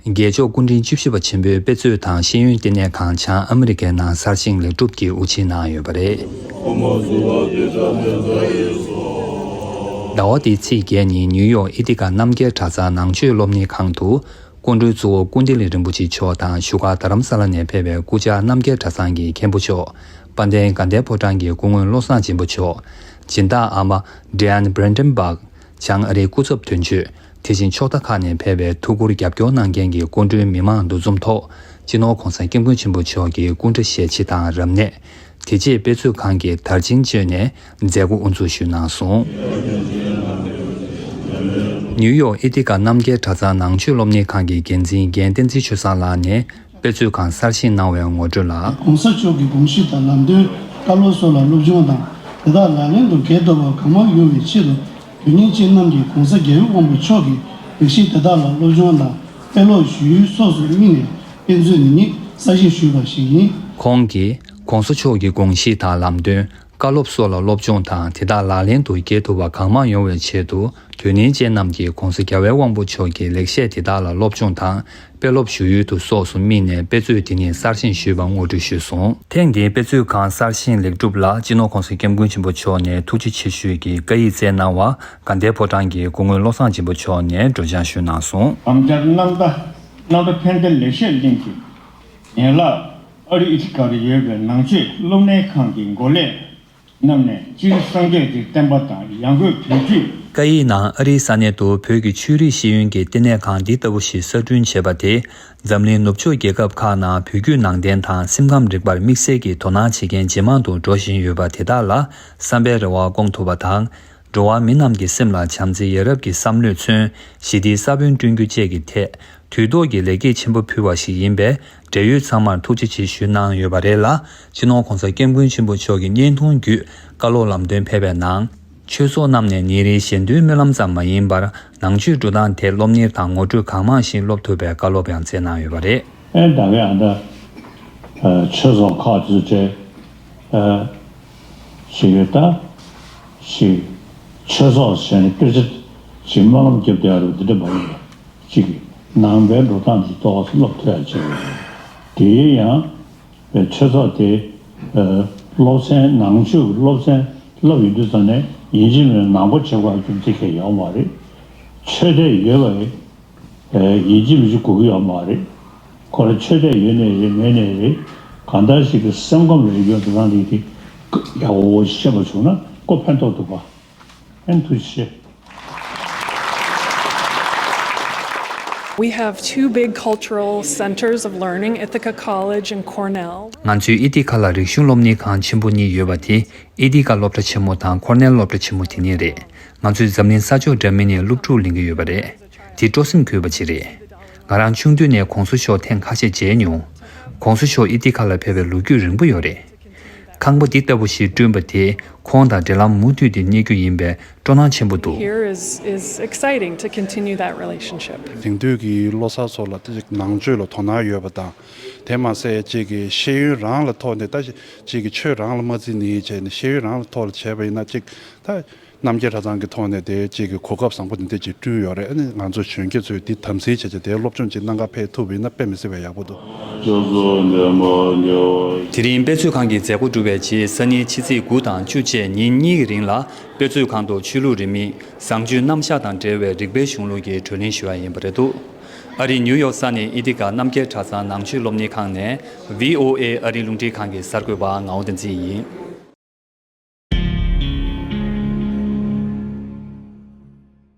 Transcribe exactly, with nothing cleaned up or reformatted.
རྒྱལ་མཆོག་སྐུ་ཕྲེང་བཅུ་བཞི་པ་ཆེན་པོའི་དཔེ་མཛོད་དང་ཤེས་ཡོན་ལྟེ་གནས་ཁང་བྱང་ཨ་མི་རི་ཀའི་ནང་གསར་བཞེངས་ལེགས་གྲུབ་ཀྱིས་དབུ་འབྱེད་གནང་ཡོད་པ་རེད། ཟླ་བ་འདིའི་ཚེས་བརྒྱད་ཉིན་ནིའུ་ཡོག་ཨེ་ཐི་ཀ་རྣམ་རྒྱལ་གྲྭ་ཚང་ནང་ཆོས་སློབ་གཉེར་ཁང་དུ། སྐུ་མགྲོན་གཙོ་བོ་ཀུན་བདེ་གླིང་རིན་པོ་ཆེ་མཆོག་དང་བཞུགས་སྒར་རྡ་རམ་ས་ལ་ནས་ཕེབས་པའི་སྐུ་བཅར་རྣམ་རྒྱལ་གྲྭ་ཚང་གི་མཁན་པོ་མཆོག་དཔལ་ལྡན་དགའ་ལྡན་ཕོ་བྲང་གི་སྐུ་ངོ་བློ་བཟང་སྦྱིན་པ་མཆོག་སྦྱིན་བདག་ཨ་མ་Diane Brandenburg། བྱང་ཨ་རིའི་སྐུ་ཚབ་དོན་གཅོད། དེ་བཞིན་ཕྱོགས་མཐའ་ཁག་ནས་ཕེབས་པའི་ཐུགས་ཁུར་རྒྱབ་སྐྱོར་གནང་མཁན་གྱི་སྐུ་མགྲོན་མི་མང་འདུ་འཛོམས་ཐོག་སྤྱི་ནོར་༸གོང་ས་༸སྐྱབས་མགོན་ཆེན་པོ་མཆོག་གི་སྐུ་འདྲ་ཞལ་ཕྱེ་དང་རབ་གནས། དེ་རྗེས་དཔེ་མཛོད་ཁང་གི་དར་ཆེན་བཅོས་ནས་མཛད་སྒོ་དབུ་འཛུགས་ཞུས་གནང་སོང་། ནིའུ་ཡོག་ཨེ་ཐི་ཀ་རྣམ་རྒྱལ་གྲྭ་ཚང་ནང་ཆོས་སློབ་གཉེར་ཁང་གི་འགན་འཛིན་རྒན་བསྟན་འཛིན་ཆོས་བཟང་ལགས་ནས། དཔེ་མཛོད་ཁང་གསར་བཞེངས་གནང་བའི་ངོ་སྤྲོད་ལ། ༸གོང་ས་མཆོག་གི་དགོངས་གཞི་དང་ལམ་སྟོན། བཀའ་སློབ་སོགས་ལ་སློབ་སྦྱོང་དང་། དེ་དག་ལག་ལེན་དུ་འགེལ་ཐུབ་པ་གང་མང་ཡོང་བའི་ཆེད་དུ། དོན་གཉེར་ཅན་རྣམས་ཀྱིས་༸གོང་ས་༸རྒྱལ་བའི་དབང་པོ་མཆོག་གི་ལེགས་བཤད་དེ་དག་ལ་སློབ་སྦྱོང་དང་དཔེ་ཀློག་ཞུ་ཡུལ་སོགས་སུ་དམིགས་ནས་དཔེ་མཛོད་འདི་ཉིད་གསར་བཞེངས་ཞུས་པ་ཞིག་ཡིན། ཁོང་གིས་༸གོང་ས་མཆོག་གི་དགོངས་གཞི་དང་ལམ་སྟོན། བཀའ་སློབ་སོགས་ལ་སློབ་སྦྱོང་དང་དེ་དག་ལག་ལེན་དུ་འགེལ་ཐུབ་པ་གང་མང་ཡོང་བའི་ཆེད་དུ། དོན་གཉེར་ཅན་རྣམས་ཀྱིས་༸གོང་ས་༸རྒྱལ་བའི་དབང་པོ་མཆོག་གི་ལེགས་བཤད་དེ་དག་ལ་སློབ་སྦྱོང་དང་། དཔེ་ཀློག་ཞུ་ཡུལ་དུ་སོགས་སུ་དམིགས་ནས་དཔེ་མཛོད་འདི་ཉིད་གསར་བཞེངས་ཞུས་པ་ངོ་སྤྲོད་ཞུས་སོང་། ཐེངས་འདིའི་དཔེ་མཛོད་ཁང་གསར་བཞེངས་ལེགས་གྲུབ་ལ་སྤྱི་ནོར་༸གོང་ས་༸སྐྱབས་མགོན་ཆེན་པོ་མཆོག་ནས་ཐུགས་རྗེ་ཆེ་ཞུས་ཀྱི་བཀའ་ཡིག་སྩལ་གནང་བར་དགའ་ལྡན་ཕོ་བྲང་གི་སྐུ་ངོ་བློ་བཟང་སྦྱིན་པ་མཆོག་ནས་སྒྲོག་སྦྱང་ཞུས་གནང་སོང་། ལམ་བསྟར་རྣམ་ཐར་རྣམ་གྲྭ་ཕན་བདེ་ལེགས་བཤད་གླིང་གི་ཡན་ལག་ཨ་རི་ཨི་ཐི་ཀ་རུ་ཡོད་པའི་ནང་ཆོས་སློབ་གཉེར་ཁང་གི་འགོ་ལས་རྣམས་ནས་སྤྱིར་སངས་རྒྱས་ཀྱི་བསྟན་པ་དང་ཡང་སྒོས་བོད་བརྒྱུད། སྐད་ཡིག་ནང་ཨ་རིའི་ས་གནས་དུ་བོད་ཀྱི་ཆོས་རིག་ཤེས་ཡོན་གྱི་ལྟེ་གནས་ཁང་འདི་ལྟ་བུ་ཞིག་གསར་སྐྲུན་བྱས་པ་དེས་འཛམ་གླིང་ནུབ་ཕྱོགས་རྒྱལ་ཁབ་ཁག་ནང་བོད་བརྒྱུད་ནང་བསྟན་དང་སེམས་ཁམས་རིག་པར་དམིགས་བསལ་གྱི་དོ་སྣང་བྱེད་མཁན་ཇེ་མང་དུ་འགྲོ་བཞིན་ཡོད་པ་དེ་དག་ལ་བསམ་པའི་རེ་བ་སྐོང་ཐུབ་པ་དང་། འགྲོ་བ་མི་རྣམས་ཀྱི་སེམས་ལ་བྱམས་བརྩེ་ཡ་རབས་ཀྱི་བསམ་བློས་མཚོན་ཞི་བདེའི་ས་བོན་བསྐྲུན་རྒྱུ་བཅས་ཀྱི་ཐད་དུས་ཐོག་གི་ལེགས་སྐྱེས་ཆེན་པོ་ཕུལ་བ་ཞིག་ཡིན་པས་འབྲེལ་ཡོད་ཚང་མར་ཐུགས་རྗེ་ཆེ་ཞུས་གནང་ཡོད་པ་རེད་ལ། སྤྱི་ནོར་༸གོང་ས་༸སྐྱབས་མགོན་ཆེན་པོ་མཆོག་གི་བརྙན་ཐུང་བརྒྱུད་བཀའ་སློབ་ལམ་སྟོན་ཕེབས་པའི་ནང་། ཆོས་ཚོགས་རྣམས་ནས་ཉིན་རེའི་ཞལ་འདོན་སྨོན་ལམ་ཙམ་མ་ཡིན་པར་ནང་ཆོས་འགྲོ་སྟངས་ཐད་སློབ་གཉེར་དང་ངོ་སྤྲོད་གང་མང་ཞིག་སློབ་ཐུབ་པའི་བཀའ་སློབ་ཡང་སྩལ་གནང་ཡོད་པ་རེད། ཨེ་ད་གའི་ཨ་ད་ཆོས་ཚོགས་ཁག་ཚོས་བྱས་ཞིག་ཡོད་ད་ཞིག་ཆོས་ཚོགས་བྱས་ནས་དཔེ་ཆ་ཞིག་སྨོན་ལམ་བརྒྱབ་བསྡད་ཡ་རེད། འདི་འདྲ་མ་ཡིན་པ་ཅིག་གི་ནང་པའི་འགྲོ་སྟངས་འདི་ཏོག་ཙམ་སློབ་ཐུབ་ཡ་ཅིག་རེད། དེ་ཡང་ཆོས་ཚོགས་དེ་སློབ་ཚན་ནང་ཆོས་ཀྱི་སློབ་ཚན་བསླབ་ཡོང་དུས་ཙམ་ནས་ཡིན་གཅིག་མིན་ནང་པ་བྱེད་དགོས་རྒྱུ་མཚན་གང་ཡང་ཡོད་མ་རེད། ཆོས་དད་ཡོད་པ་རེད། ཡིན་གཅིག་མིན་གཅིག་དགོས་ཀྱི་ཡོད་མ་རེད། ཁོ་རང་ཆོས་དད་ཡོད་ནའི་རེད་མེད་ནའི་རེད། གང་ལྟར་ཞིག་གི་སེམས་ཁམས་ལ་ཡོད་འགྲོ་སྟངས་རིགས་དེ་ཡག་པོ་ཤེས་པ་བྱུང་ན་ཁོ་ཕན་ཐོགས་འདུག་པ། ཨེ་ཐུགས་རྗེ་ཆེ། We have two big cultural centers of learning, Ithaca College and Cornell. ང་ཚོའི་ཨི་ཐི་ཀ་ལ་རིག་གཞུང་སློབ་གཉེར་ཁང་ཆེན་པོ་གཉིས་ཡོད་པ་དེ་ཨི་ཐི་ཀ་སློབ་གྲྭ་ཆེན་མོ་དང་ཁོར་ནེལ་སློབ་གྲྭ་ཆེན་མོ་དེ་གཉིས་རེད། ང་ཚོས་འཛམ་གླིང་ས་ཕྱོགས་འདྲ་མིན་ནས་སློབ་ཕྲུག་ལེན་གྱི་ཡོད་པ་རེད། དེ་སྤྲོ་སེམས་འཁོལ་བ་ཅིག་རེད། ང་རང་ཆུང་དུས་ནས་༸གོང་ས་མཆོག་ཐེངས་ཁ་ཤས་མཇལ་མྱོང་། ༸གོང་ས་མཆོག་ཨི་ཐི་ཀ་ལ་ཕེབས་པའི་ལོ་རྒྱུས་རིང་པོ་ཡོད་རེད། ཁང་པ་འདི་ལྟ་བུ་ཞིག་བསྐྲུན་པ་དེས་ཁོང་དང་འབྲེལ་ལམ་མུ་མཐུད་དེ་གནས་རྒྱུ་ཡིན་པས་སྤྲོ་སྣང་ཆེན་པོ་འདུག། Here is, is exciting to continue that relationship. དེང་དུས་ཀྱི་ལོ་གསར་ཚོ་ལ་ད་ཅིག་ནང་ཆོས་ལ་དོ་སྣང་ཡོད་པ་དང་། དེ་མ་ཟད་ཅིག་གི་ཤེས་ཡོན་རང་ལ་ཐོག་ནས་ད་ཅིག་གི་ཆོས་རང་ལ་མ་བརྩིས་ནས་བྱས་ནས་ཤེས་ཡོན་རང་ལ་ཐོག་ལ་བྱས་པ་ཡིན་ན་ཅིག་ད་རྣམ་རྒྱལ་གྲྭ་ཚང་གི་ཐོག་ནས་དེ་ཅིག་གི་གོ་སྐབས་བཟང་པོ་དེ་འདྲ་ཅིག་བསྐྲུན་ཡོད་རེད། ཨ་ནི་ང་ཚོ་གཞོན་སྐྱེས་ཚོས་འདི་དམ་འཛིན་བྱས་བྱས་དེ་སློབ་སྦྱོང་ཅིག་གནང་ག་ཕེབས་ཐུབ་པ་ཡིན་ན་དཔེ་མི་སྲིད་པའི་ཡག་པོ་འདུག། དེ་རིང་དཔེ་མཛོད་ཁང་གི་མཛད་སྒོ་གྲུབ་པའི་རྗེས་སང་ཉིན་ཕྱི་ཚེས་དགུ་དང་བཅུ་བཅས་ཉིན་གཉིས་ཀྱི་རིང་ལ་དཔེ་མཛོད་ཁང་དུ་ཆོས་ལུགས་རིས་མེད་བཟང་སྤྱོད་རྣམ་གཞག་དང་འབྲེལ་བའི་རིག་པའི་གཞུང་ལུགས་ཀྱི་བགྲོ་གླེང་ཞུ་བ་ཡིན་པ་རེད་འདུག། ཨ་རིའི་ཉིའུ་ཡོག་ས་གནས་ཨི་ཐི་ཀ་རྣམ་རྒྱལ་གྲྭ་ཚང་ནང་ཆོས་སློབ་གཉེར་ཁང་ནས་ཝི་ཨོ་ཨེ་ཨ་རིའི་རླུང་འཕྲིན་ཁང་གི་གསར་འགོད་པ་ངག་དབང་བསྟན་འཛིན་ཡིན།